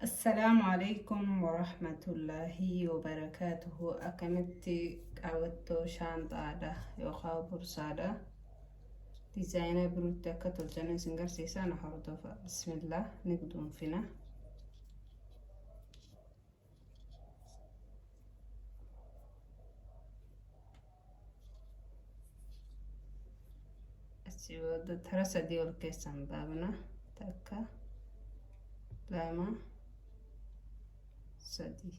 Assalaamu alaikum warahmatullaahi wabarakaatuhu. Akkamitti qabattoo shaanxaadha yookaan bursaadha. Diizaayina biruutti akka tolchan isin garsiisa, na hordofa. Bismillah, ni guduunfina. Asii booda tara sadii ol keessan baafna. Takka, lama, sadii.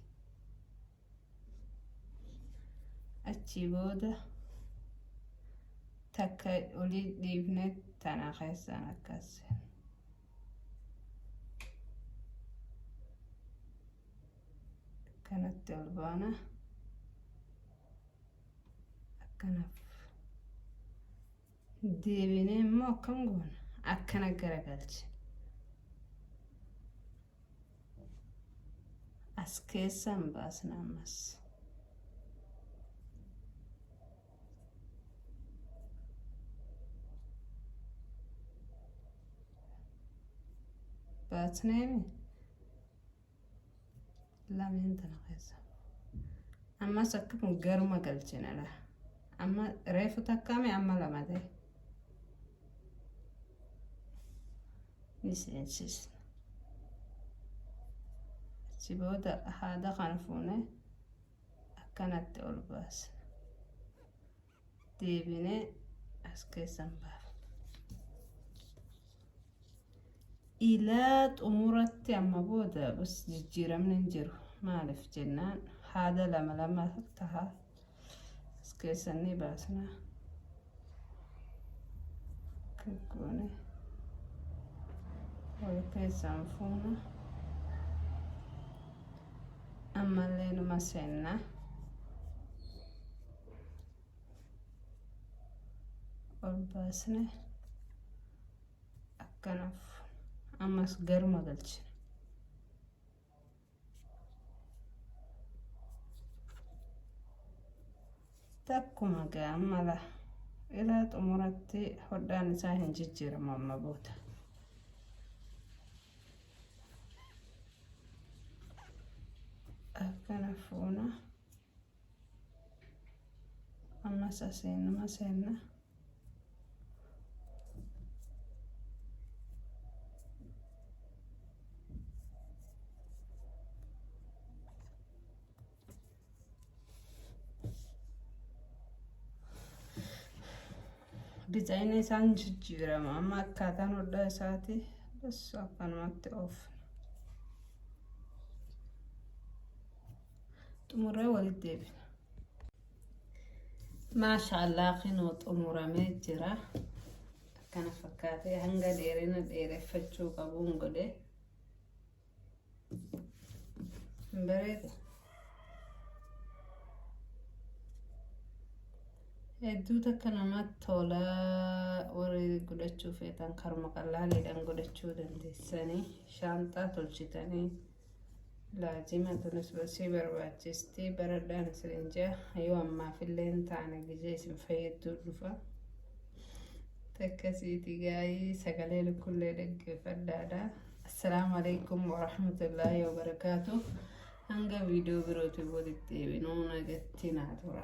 Achii booda takka olii dhiifne, tana keessaan akkas akkanatti ol baana. Akkanaaf deebinee immoo akkam goona? Akkana garagalche, as keessaan baasna. Ammas baasneemi lameen tana keessa ammas akkuma garuma galchina la. Amma reefu takkaame, amma lama ta'e ni seensisna. Achi booda haada kana fuune akkanatti ol baasna, deebinee as keessan baafna ilaa xumuratti. Amma booda bas jijjiiramni hin jiru. Maaliif jennaan, haada lama lama taha. As keessan ni baasna, goone wal keessaan fuuna. Ammallee numa seenna, ol baasne akkanaaf, ammas garuma galchina. Takkuma gaa mala ilaa xumuratti hodhaan isaa hin jijjiiramu amma booda. Akkana fuuna, ammas asiinuma seenna. Dizaayinii isaan jijjiirama. Amma akkaataan hodhaa isaati bas akkanumatti oofna. Xumuree walitti deebina. Maashaallah, kinoo xumuramee jira. Akkana fakkaatee hanga dheerina dheereffachuu qabuun godhe. Bareeda. Hedduu takka namatti tola. Warri godhachuu feetan karuma qallaaliidhaan godhachuu dandeessanii, shaanxaa tolchitanii. Laazima tunis basii barbaachisti, baradhaan isin jaa. Yoo ammaafillee hin taane, gizee isin fayyaduu dhufa. Takkasiiti gaayii sagalee lukkullee dhaggeeffadhaadha. Assalaamu alaikum warahmatullaahi wabarakaatu. Hanga viidiyoo birootiin walitti deebinuu nagatti naa tura.